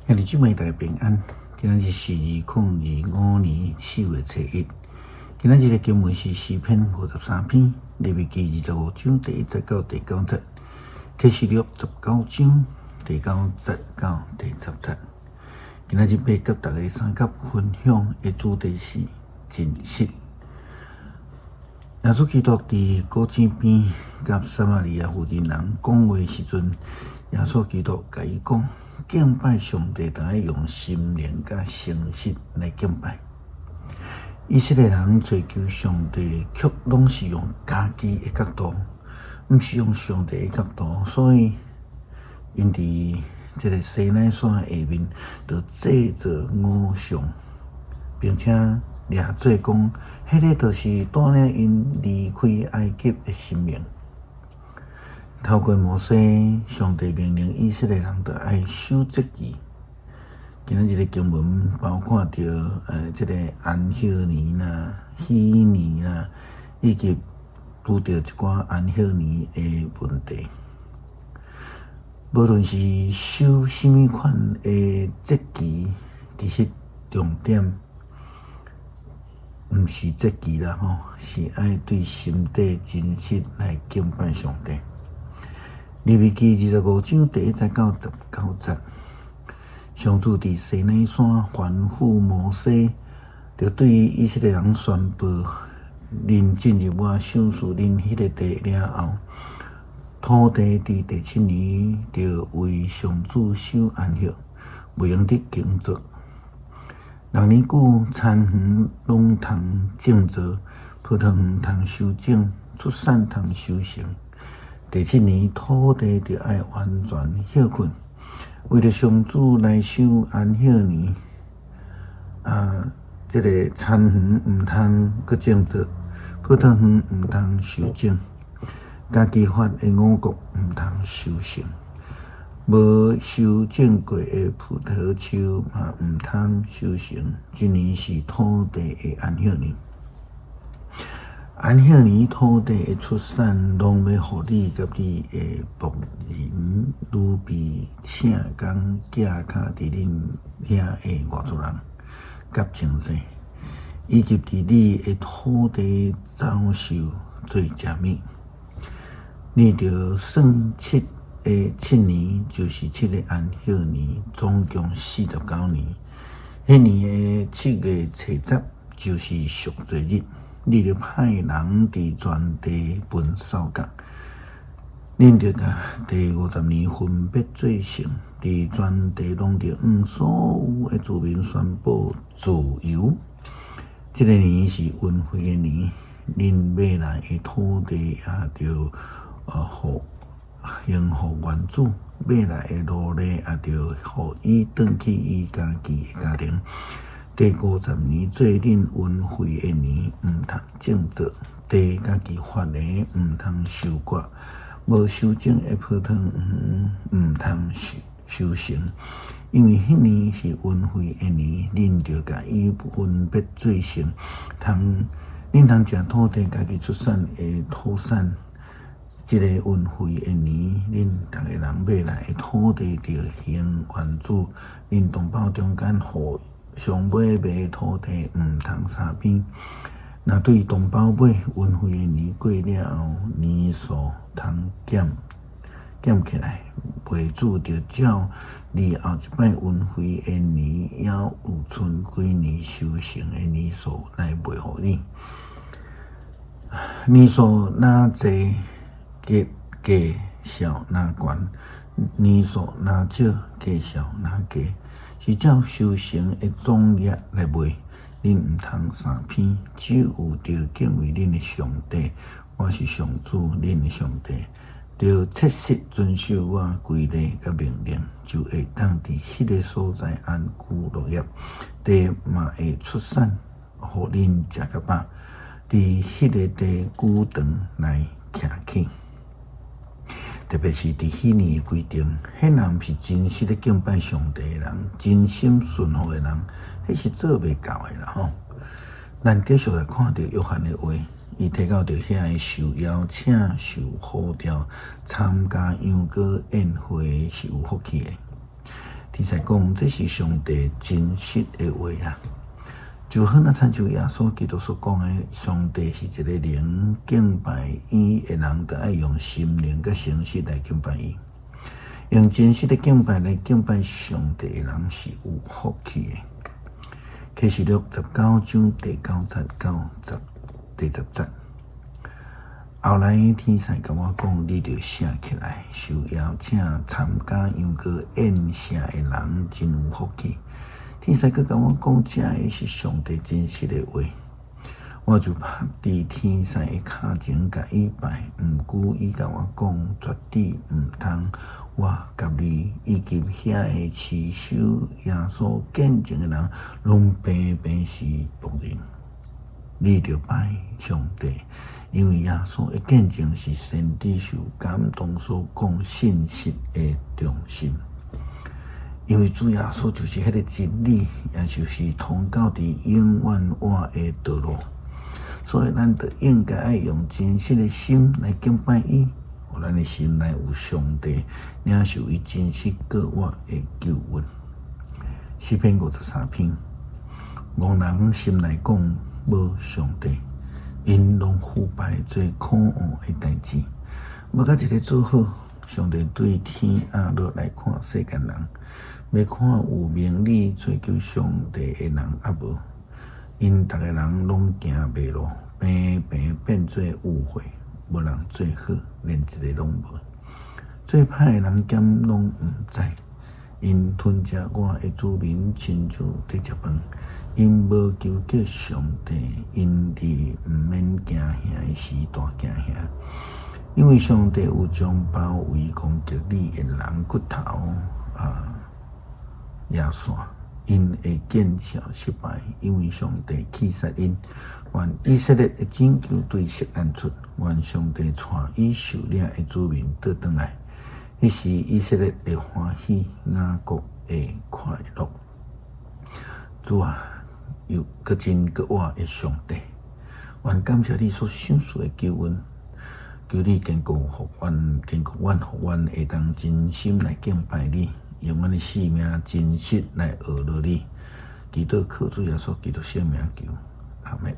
兄弟姊妹大家平安，今仔日是2025年4月初1。今仔日的經文是詩篇53篇，利未記25章第1節到第9節，啟示錄19章第9節到第10節。今仔日欲佮大家相佮分享的主題是真實。耶穌基督佇古井邊佮撒瑪利亞婦人人講話時陣，耶穌基督共伊講，敬拜上帝，著愛用心靈佮誠實來敬拜。以色列人追求上帝，卻攏是用家己的角度，毋是用上帝的角度，所以𪜶佇這个西奈山下面，就製造偶像，並且掠做講，彼个就是帶領𪜶離開埃及的神明。透過摩西，上帝命令以色列人著愛守節期。今仔日的經文包括著這个安息年啦、禧年啦，以及拄著一寡安息年的問題。無論是守啥物款的節期，其實重點毋是節期啦吼，是愛對心底真實來敬拜上帝。利未記25章第1節到19節，上主佇西奈山吩咐摩西，著對以色列人宣布：恁進入我賞賜恁彼个地了後，土地佇第七年著為上主守安息，袂用得耕作。6年久，田園攏通種作，葡萄園通修剪，出產通收成。第七年，土地著愛完全歇睏，為著上主來守安息年。啊，這个田園毋通閣種作，葡萄園毋通修剪，家己發的五穀毋通收成，無修剪過的葡萄樹嘛毋通收成。這年是土地的安息年。安息年土地的出產，攏欲予你佮你的僕人、女婢、請工寄跤佇恁遐的外族人佮清洗，以及佇你的土地走獸做食物。你著算七个七年，就是七个安息年，總共49年。彼年的7月初10，就是贖罪日。你著派人佇全地分掃角，恁著共第50年分別做聖，佇全地攏著向所有的子民宣布自由。這个年是恩惠的年，恁買來的土地也著予還予原主，買來的奴隸也著予伊轉去伊家己的家庭。第五十年做恁恩惠的年，毋通種作，地家己發的毋通收割，無修剪的葡萄園毋通收成，因為彼年是恩惠的年，恁著共伊分別做聖，通恁通食土地家己出產的土產。這个恩惠的年，恁逐个人買來的土地著還原主，恁同胞中間互相買賣土地，毋通相偏。若對同胞買，恩惠的年過了後，年數通減減起來，賣主著照離後一擺恩惠的年，猶有賰幾年收成的年數來賣予你。年數若濟，價價數若懸；年數若少，價數若低。是照收成的總額來賣，恁毋通相偏，只有著敬畏恁的上帝。我是上主，恁的上帝，著切實遵守我規例佮命令，就會當佇彼个所在安居樂業，地嘛會出產，予恁食較飽。佇彼个地久長來徛起。特別是佇彼年的規定，彼人毋是真實咧敬拜上帝的人，真心順服的人，彼是做袂到的啦吼。咱繼續來看著約翰的話，伊提到著遐个受邀請、受呼召參加羊羔宴會是有福氣的。天使講，這是上帝真實的話啦。就好若親像耶穌基督所講的，上帝是一個靈，敬拜伊的人，著愛用心靈佮誠實來敬拜伊。用真實的敬拜來敬拜上帝的人是有福氣的。啟示錄19章第9節到第10節。後來天使共我講：你著寫起來，受邀請參加羊羔宴席的人真有福氣。天使閣共我講，這个是上帝真實的話。我就趴佇天使的跤前共伊拜，毋過伊共我講，絕對毋通。我佮你以及遐个持守耶穌見證的人，攏平平是僕人。你著拜上帝，因為耶穌的見證是先知受感動所講信實的中心。因為主耶穌就是彼个真理，也就是通到佇永遠活的道路，所以咱著應該愛用真實的心來敬拜伊，予咱的心內有上帝，領受伊真實閣活的救恩。詩篇53篇，戇人心內講無上帝，𪜶攏腐敗做可惡的代誌，無較一个做好。上帝對天仔落來看世間人，欲看有明理追求上帝的人抑無？𪜶逐个人攏行迷路，平平變做污穢，無人做好，連一个攏無。做歹的人兼攏毋知，𪜶吞食我的子民，親像佇食飯。𪜶無求叫上帝，𪜶佇毋免驚嚇的時大驚嚇。因為上帝有將包圍攻擊你的人骨頭啊，壓散，𪜶會見笑失敗，因為上帝棄殺𪜶。願以色列的拯救對錫安出，願上帝帶伊受領的子民倒轉來。彼時以色列會歡喜，雅各會快樂。主啊，有閣真閣活的上帝，願感謝你所賞賜的救恩。求你堅固予阮，堅固阮，予阮會當真心來敬拜你，用阮的性命真實來學落你。祈禱靠主耶穌基督聖名求，阿們。